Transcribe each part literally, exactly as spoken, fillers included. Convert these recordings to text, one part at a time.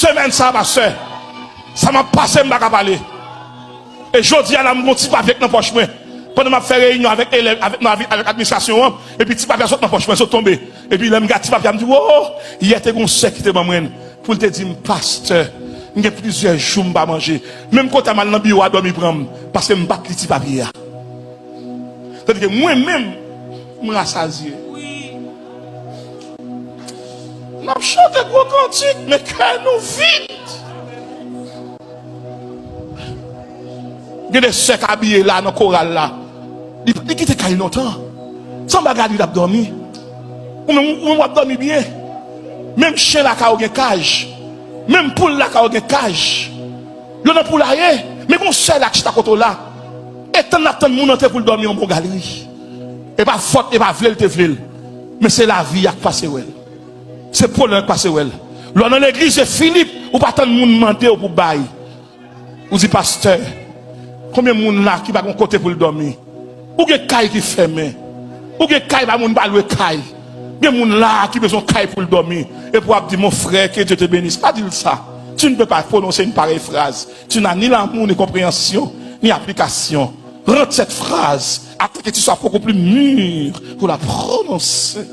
Semèn sa, pastè, sa m ap pase, m pa ka pale. E jodi a la, m gon ti papye k nan pòch mwen. Pandan m ap fè reyinyon avèk elèv, avèk, non, avèk, avèk administrasyon an, epi ti papye a sot nan pòch mwen, sot tonbe. Epi lè m gade ti papye a, m di, "Wo, yè te gon sè ki te ban mwen l, pou l te di m, 'Pastè, m gen plizyè jou m pa manje.' Menm kote a m al nan biwo a, dòmi pran m, paske m pa t li ti papye a." Tandike mwen menm, m rasazye. N ap chante gwo kantik, men kè nou vid. Gen de sè k abiye la nan koral la. Li, li kite kay lontan. Se yon bagay li t ap dòmi. Ou menm, ou menm w ap dòmi byen. Menm chen lakay ou gen kaj. Menm poul lakay ou gen kaj. Yo nan poulaye. Men gon sè la k chita kote w la. E tann l ap tann moun antre pou l dòmi yon bon galri. E pa fòt, e pa vle l te vle l. Men se lavi a k pase wè l. Se pwoblèm k pase wè l. Lè w nan legliz, se Filip, ou pa tann moun mande w pou bay. Ou di, "Pastè, konbyen moun la ki pa gon kote pou l dòmi? Ou gen kay ki fèmen. Ou gen kay, pa moun pa lwe kay. Gen moun la ki bezwen kay pou l dòmi." Epi w ap di, "Mon frère, que Dieu te bénisse." Pa di l sa. Tu ne peux pas prononcer une pareille phrase. Tu n'as ni l'amour, ni compréhension, ni application. Rends cette phrase afin que tu sois beaucoup plus mûr pour la prononcer.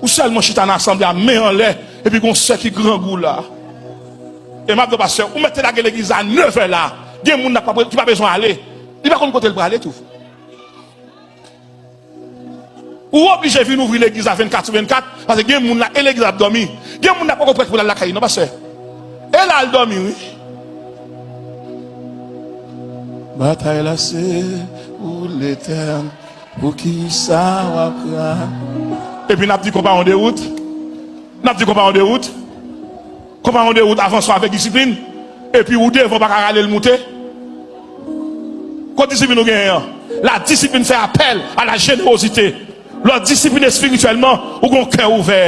Ou sèlman chita nan asanble a, men anlè, epi gon sè ki grangou la. E m ap di w, pastè, ou mèt te lage legliz la nevè la. Gen moun la ki pa bezwen ale. Li pa konn kote l prale tou. Ou oblije vin ouvri legliz la vennkat sou vennkat, paske gen moun la, e legliz la ap dòmi. Gen moun la poko prèt pou l al lakay li, non, pastè. E l al dòmi, wi. Batay la se pou Letènèl. Poukisa w ap krache? Epi n ap di konpayon de wout. N ap di konpayon de wout. Konpayon de wout avanse w avèk disiplin. Epi ou devan pa ka rale l moute. Kot disiplin ou genyen an? La discipline fait appel à la générosité. Lè w disiplin espirityèlman, ou gen yon kè ouvè.